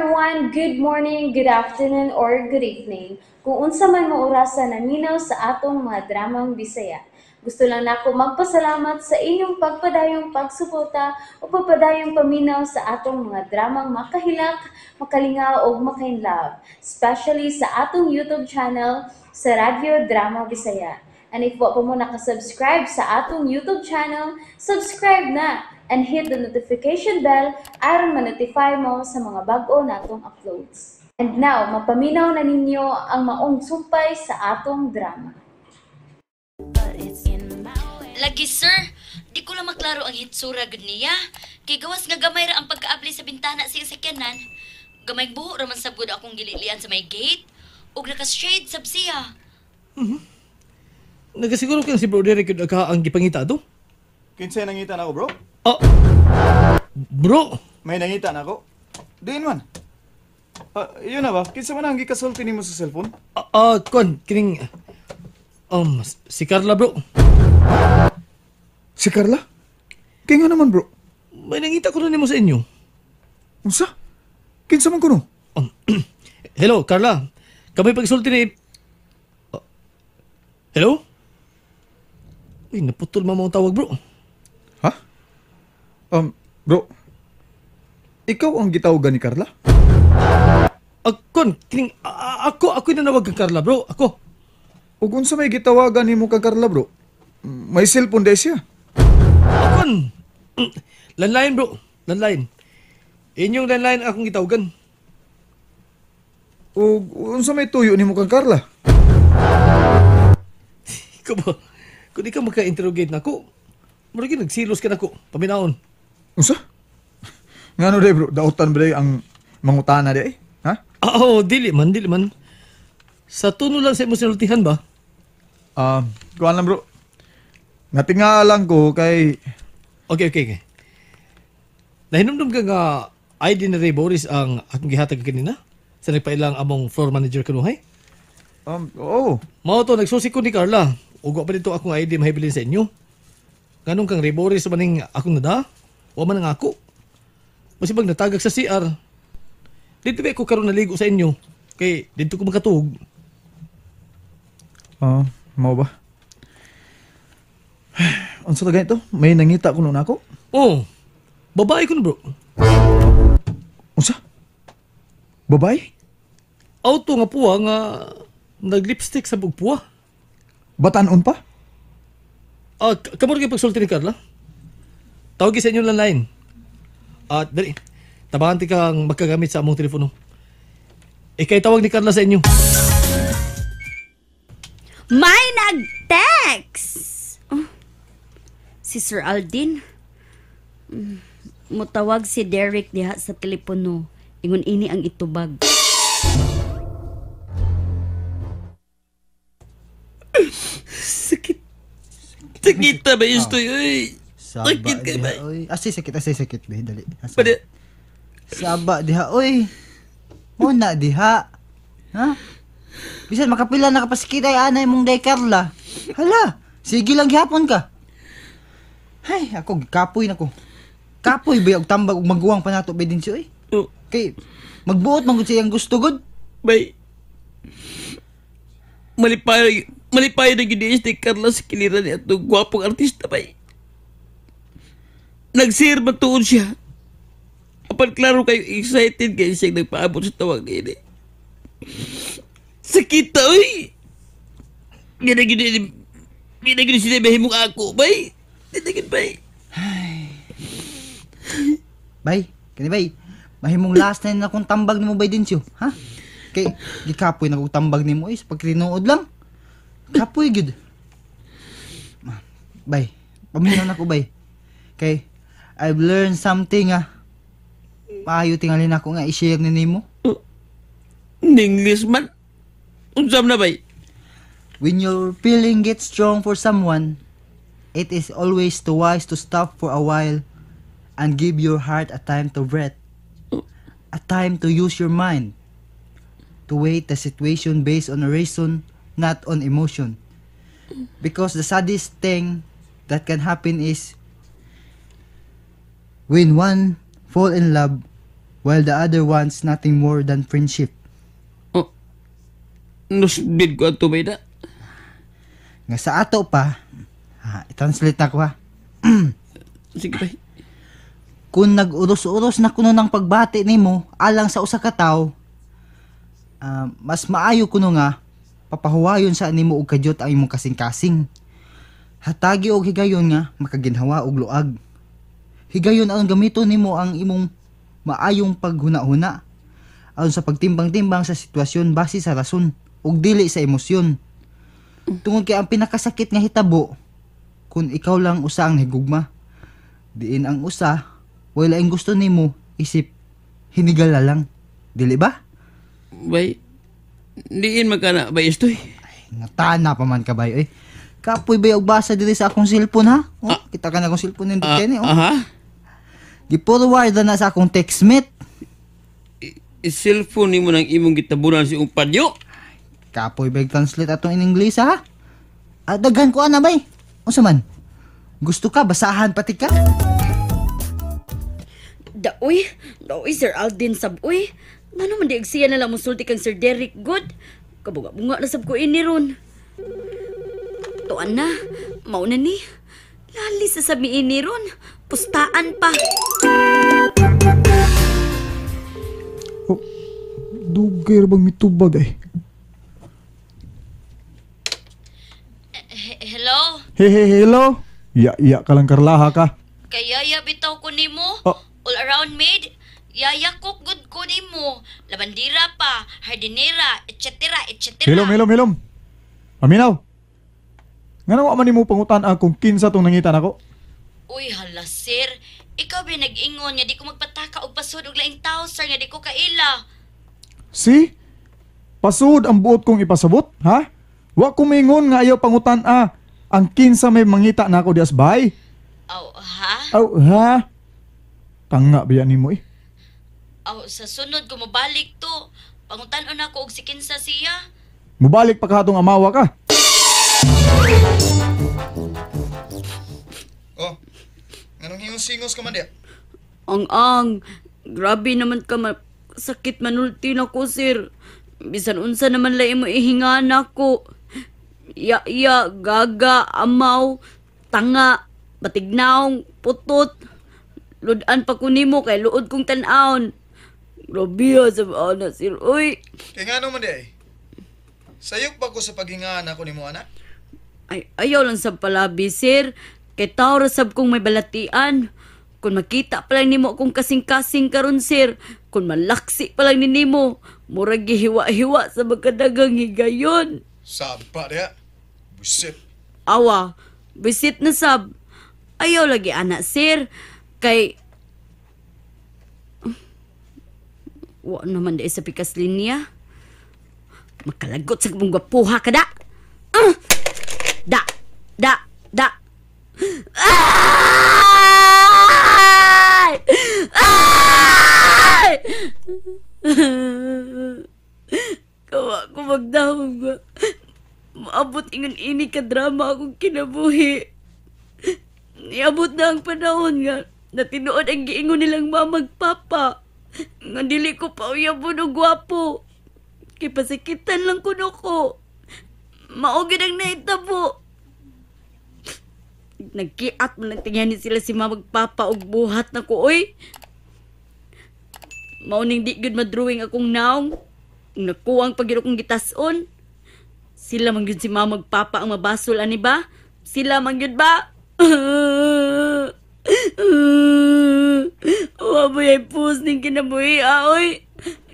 Everyone! Good morning, good afternoon, or good evening. Kung unsa man mo orasa naminaw sa atong mga dramang Bisaya. Gusto lang nako magpasalamat sa inyong pagpadayong pagsuporta o pagpadayong paminaw sa atong mga dramang makahilak, makalingaw ug makainlove, especially sa atong YouTube channel sa Radyo Drama Bisaya. And if wa pa mo nakasubscribe sa atong YouTube channel, subscribe na and hit the notification bell aron ma-notify mo sa mga bag-o natong uploads. And now, mapaminaw na ninyo ang maong sumpay sa atong drama. Lagi, sir, di ko lang maklaro ang hitsura gud niya. Kay gawas nga gamay ra ang pagkaabli sa bintana sa iyang sakyanan. Gamay buho ra man sab gud akong gililian sa may gate. Ug naka-shade sab siya. Nagasiguro ka na si Bro Derek yun ka ang gipangita to? Kinsay nangita na ako, bro? Ah, bro! May nangita na ako. Diin man. Ah, yun na ba? Kinsa man ang gikasulti nimo sa cellphone? Ah, kuan, kining, si Carla, bro. Si Carla? Kaya nga naman, bro. May nangita ko na nimo sa inyo. Unsa? Kinsa man kuno? Hello, Carla. Kami pagsulti ni. Ah, hello? Uy, naputol mama ang tawag, bro. Ha? Bro. Ikaw ang gitawagan ni Carla? Akon, kining, ako nanawag kang Carla, bro. Ako. Ug unsa may gitawagan nimo kang Carla, bro? May cellphone dai siya. Akon. Landline, bro. Landline. Inyong landline akong gitawagan. Ug unsa may tuyo nimo kang Carla? Ikaw ba? Kung di ka maka-interrogate na ako, murag yun, nagsilos ka na ko. Paminahon. Unsa? Ngano dai, bro? Dautan ba dai ang mangutana dai? Ha? Ah, oo, dili man, dili man. Sa tuno lang sa imo sinultihan ba? Ah, kuan lang, bro. Natingalan ko kay Okay. Nahinumdum ka nga ID ni Ray Boris ang akong gihatag kanina? Sa nagpailang among floor manager kanuhay? Oo. Mao to, nagsusi ko ni Carla. Ug wa pa dito akong ID mahibilin sa inyo. Nganong kang Ray Boris maning akong nada? Wa man ang ako. Masibag natagak sa CR. Dito ba ko karon naligo sa inyo? Kay dito ko makatuog. Ah, mao ba? Unsa ta ganito? May nangita ko nun ako. Oh, babae ko na, bro. Unsa? Babae? Auto nga puwa nga nag-lipstick sa bugpuwa. Batanon pa? Ah, kamo rin pagsulti ni Carla? Tawag sa inyo line. Ah, dali. Tabangan ti kang magkagamit sa among telepono. Ikay tawag ni Carla sa inyo. May nag-text! Oh, si Sir Aldin. Mutawag si Derek diha sa telepono. Ingon ini ang itubag. Sakit. Sakit ta ba yung stoy, oy? Saba Sakit kay diha, bay. oy. Asay sakit be, dali. Asay. Pwede. Saba diha, oy. Mo na diha. Ha? Bisan makapila na kapasikit ay anay mong day Carla. Hala, sige lang gihapon ka. Hay, ako kapoy na ko. Kapoy ba og tambag og maguwang pa nato bedin siya oy. Oh, Kay magbuot man gud siya ang gusto gud. Bay. Malipay, malipay na gid ni Carla sa kiliran ni atong gwapong artista, bay. Nagsir ba tuon siya? Apan klaro kayo excited kayo siyang nagpaabot sa tawag niini. Sakit ta, oy! Gina gid sila mahimong ako, bay. Gina gid, bay. Bay, kani bay. Mahimong last na akong tambag nimo bay din siyo, ha? Kay gikapoy na kong tambag nimo is pag tinuod lang. Kapoy gud. Bay, paminaw na ko, bay. Kay I've learned something ah. Maayo tingali nako nga i-share ni nimo. English man. Unsam na, bay? When your feeling gets strong for someone, it is always too wise to stop for a while and give your heart a time to breathe, a time to use your mind, to weigh the situation based on a reason, not on emotion. Because the saddest thing that can happen is when one fall in love while the other wants nothing more than friendship. Oh, nusbid ko ato bay da. Nga sa ato pa, ha, i-translate na ko ha. Sige bay. Kung nag-uros-uros na kuno ng pagbati nimo alang sa usa ka tawo, mas maayo kuno nga papahuwayon sa nimo og kadyot ang imong kasing-kasing. Hatagi og higayon nga makaginhawa og luag. Higayon aron gamiton nimo ang imong maayong paghuna-huna aron sa pagtimbang-timbang sa sitwasyon base sa rason ug dili sa emosyon. Tungod kay ang pinakasakit nga hitabo kung ikaw lang usa ang higugma. Diin ang usa wala ang gusto nimo isip hinigala lang. Dili ba? Bay, diin magkana bay istoy. Natana pa man ka bay oy. Kapoy bay og basa diri sa akong cellphone ha? Oh, kita ka na akong cellphone nindot kini oh. Aha. Gi-forward na sa akong text mate. I-cellphone nimo nang imong gitabunan si imong padyo. Kapoy bay translate atong in English ha? Ah, daghan ko ana bay. Unsa man? Gusto ka basahan pati ka? Daoy, daoy Sir Aldin sab uy. Ngano man di siya na lang musulti kang Sir Derek good. Kabunga-bunga na sab ko ini ron. Tuan na, mauna ni. Lali sa sabi ini ron. Pustaan pa. Oh, dugay ra bang mitubag ay. Hello? Hey, hey, hello. Ya, ya ka lang Karlaha ka. Kaya ya bitaw ko nimo. Oh. All around maid. Yaya cook good ko nimo. Labandira pa, hardinera, etc. etc. Hilom, hilom, hilom. Paminaw. Ngano wa man nimo pangutan ang kung kinsa tong nangita nako? Uy, hala sir. Ikaw ba nag-ingon nga di ko magpataka og pasod og laing tao sir nga di ko kaila. Si? Pasud ang buot kong ipasabot, ha? Wa ko mingon nga ayaw pangutan a ang kinsa may mangita nako dias bay. Aw, ha? Aw, ha? Tanga ba yan nimo eh? Aw, sa sunod ko mobalik to. Pangutan-on ako og si kinsa siya. Mubalik pa ka atong amawa ka. Oh, nganong hingos-hingos ka man diya? Ang, grabe naman ka sakit manulti na ko, sir. Bisan unsa naman lai mo ihinga nako. Ya ya, gaga, amaw, tanga, batignaong, putot. Ludan pa ko nimo kay luod kong tan-awon. Grabe ha, sa ana, sir. Uy, Kay ngano man diya eh? Sayop ba ko sa paghingaan ako nimo anak? Ay, ayaw lang sa palabi, sir. Kay tao ra sab kong may balatian. Kung makita pa lang nimo akong kasing-kasing karon, sir. Kung malaksi pa lang ni nimo, murag gihiwa-hiwa sa magkadagang higayon. Saba diya. Busit. Awa, bisit na sab. Ayaw lagi ana, sir. Kay wa naman di sa pikas linya. Makalagot sa mong gwapuha ka da. Ah! Da, da, da. Ay! Ay! Kawa ko magdahom ba. Maabot ingon ini ka drama akong kinabuhi. Niabot na ang panahon nga natinuod ang giingon nilang mamagpapa. Nga dili ko pa uyabon og gwapo. Kay pasakitan lang kuno ko. Mao gid ang nahitabo. Nagkiat man lang tingani sila si mamagpapa og buhat na ko oy. Mao ning di gyud madrawing akong naong. Nakuwang pag akong gitas-on. Sila man gyud si mamagpapa ang mabasol ani ba? Sila man gyud ba? Wa ba yay pus ning kinabuhi oy?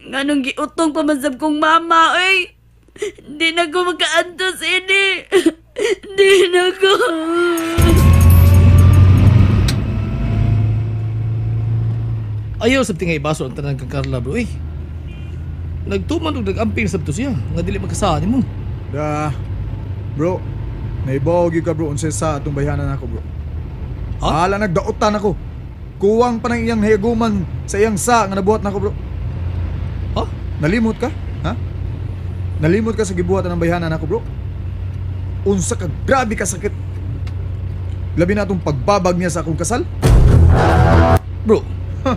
Nganong giutong pa man sab kong mama oy? Di na ko makaantos ini. Di na ko. Ayaw sa tingay baso ang tanan kang Carla bro eh. Nagtuman og nag-amping sa siya nga dili magkasaan nimo. Da, bro, naibaw gyud ka bro unsay sa atong bayhanan ako bro. Ha? Hala nagdaotan ako. Kuwang pa nang iyang hiyaguman sa iyang sa nga nabuhat nako bro. Ha? Nalimot ka? Ha? Nalimot ka sa gibuhatan ng bayhanan nako bro? Unsa ka grabe ka sakit. Labi na atong pagbabag niya sa akong kasal. Bro. Huh.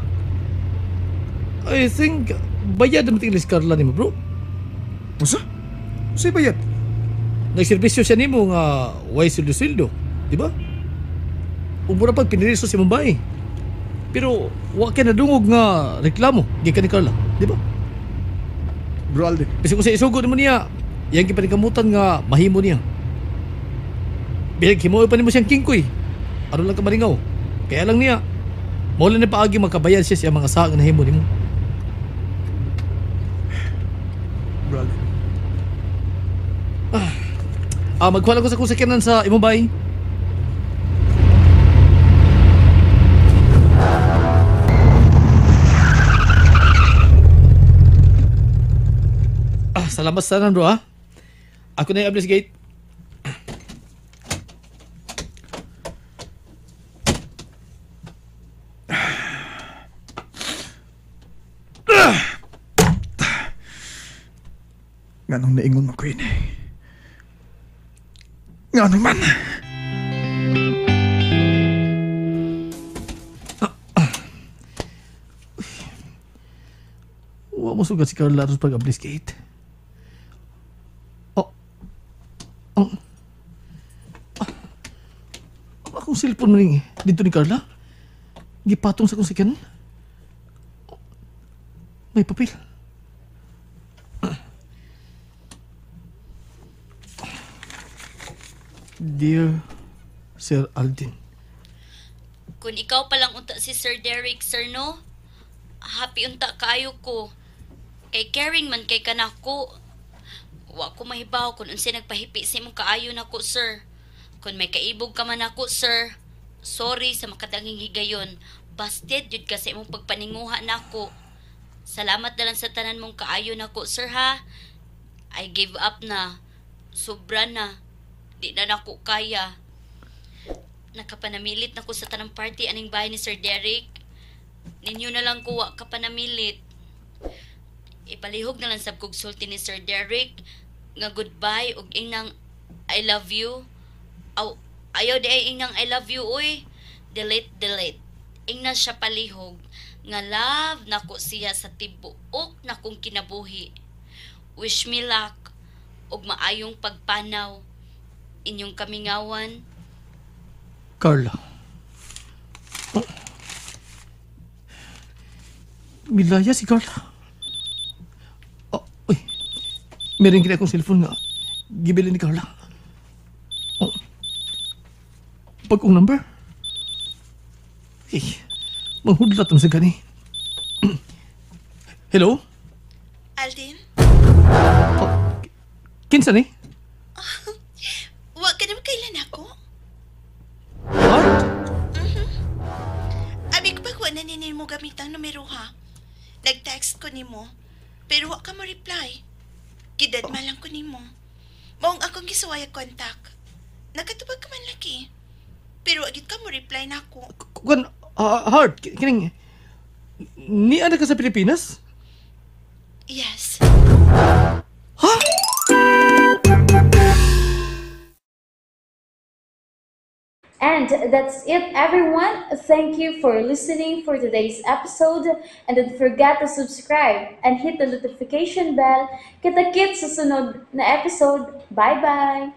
I think bayad naman tinglis Carla nimo, bro. Usa? Usa bayad? Nagserbisyo siya nimo nga way sweldo-sweldo, di ba? Ug mura pag piniriso si Mumbai. Pero wa kay nadungog nga reklamo gikan ni Carla, di ba? Bro Alden. Bisag kung sa isugo nimo niya, iyang gipaningkamutan nga mahimo niya. Bisag himuon pa nimo siyang kingkoy. Aron lang ka maringaw. Kaya lang niya, mao lang ni paagi makabayad siya sa iyang mga sala nga nahimo nimo. Bro Alden. Magkuha lang ko sa akong sakyanan sa imong bay. Salamat sa tanan, bro, ha? Ako na yung ablis gate. Nganong naingon mo ko ini? Nganong man? Wa mo sugat si Carla aron pag-ablis gate. Oh. Ang akong cellphone man ni dito ni Carla. Gipatong sa akong sakyanan. May papel. Dear Sir Aldin. Kung ikaw palang unta si Sir Derek, sir, no? Happy unta kaayo ko. Kay caring man kay kanako. Wa ko mahibaw kung unsay nagpahipi sa imong kaayo nako, sir. Kung may kaibog ka man nako, sir. Sorry sa makadanging higayon. Busted jud ka sa imong pagpaninguha nako. Salamat na lang sa tanan mong kaayo nako, sir, ha. I give up na. Sobra na. Di na nako kaya. Nakapanamilit na ko sa tanang party aning bahay ni Sir Derek. Ninyo na lang ko wa kapanamilit. Ipalihog na lang sab kog sulti ni Sir Derek nga goodbye ug ingnang I love you. Aw, ayaw di ay ingnang I love you oy. Delete, delete. Ingna siya palihog nga love nako siya sa tibuok nakong kinabuhi. Wish me luck ug maayong pagpanaw. Inyong kamingawan, Carla. Oh. Milaya si Carla. Oh, uy. Meron kini akong cellphone nga gibili ni Carla. Oh. Pag-ong number. Eh, manghudlat ang sa gani. Hello? Aldin? Oh, kinsa ni? Wa ka naman kailan ako? What? Abi ko pag wa na ninin mo gamit ang numero ha. Nag-text ko nimo, pero wa ka mo reply. Gidad man lang ko nimo. Maong akong gisuway kontak. Nakatubag ka man lagi. Pero agit ka mo reply nako. Kuan, Heart, kining, ni ana ka sa Pilipinas? Yes. Ha? And that's it, everyone. Thank you for listening for today's episode. And don't forget to subscribe and hit the notification bell. Kita-kits sa sunod na episode. Bye-bye!